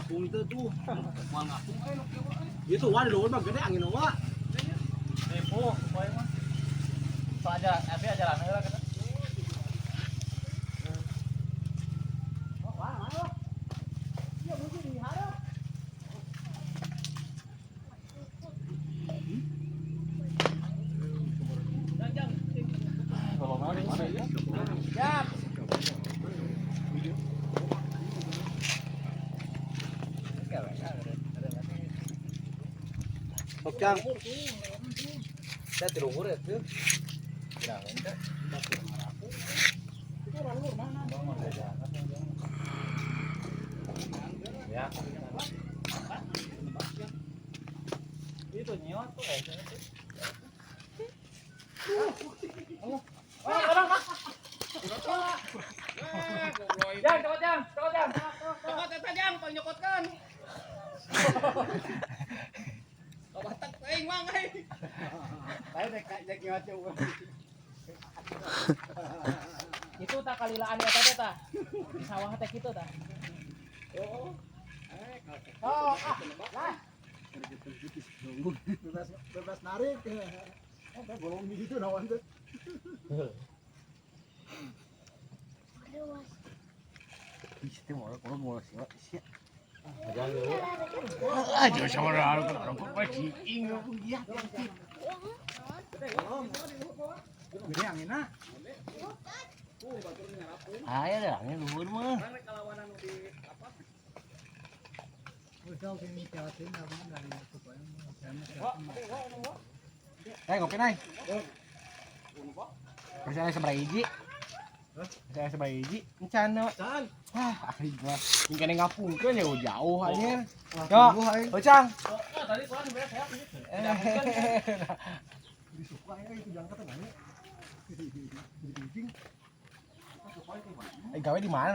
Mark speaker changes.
Speaker 1: Ngapung itu tuh. Moal ngapung euy nu kieu euy. Itu wah di luhur mah gede angin wa.
Speaker 2: Nipu, poe mah. So aja, tapi ajaran heula kita. Siap.
Speaker 1: Sok Jang. Saya di luhur ya tuh.
Speaker 2: Ya. Itu nyiot tuh kayaknya. Jang, cokot Jang, cokot Jang.
Speaker 3: Cokot eta Jang, paling nyokotkan. Kabatak aing mang euy.
Speaker 1: Lain dek dek nyiot jauh.
Speaker 3: Itu tak kalilaan eta teh tah. Di sawah teh kitu tah.
Speaker 1: Oh, ah, lah. Bebas bebas narik. Eh, bolong di situ nawan tuh.
Speaker 4: Ih, mau kalau mau sih.
Speaker 1: Ah, jauh sama orang orang kok cicing. Iya. Gede anginna.
Speaker 4: Aya dah, angin luhur mah. Eh, ngopi nay. Masih ada seberapa hiji? Masih ada seberapa hiji? Encan we.
Speaker 1: Can.
Speaker 4: Wah, aing mah. Ini kene ngapungkeun ya jauh anjir.
Speaker 1: Wah,
Speaker 4: Yo,
Speaker 1: tunggu aing.
Speaker 4: Ocang.
Speaker 3: Oh, tadi kurang beres ya.
Speaker 4: Eh,
Speaker 1: Disuka aing itu jangka teh nanya. Di kucing.
Speaker 4: gawe di mana?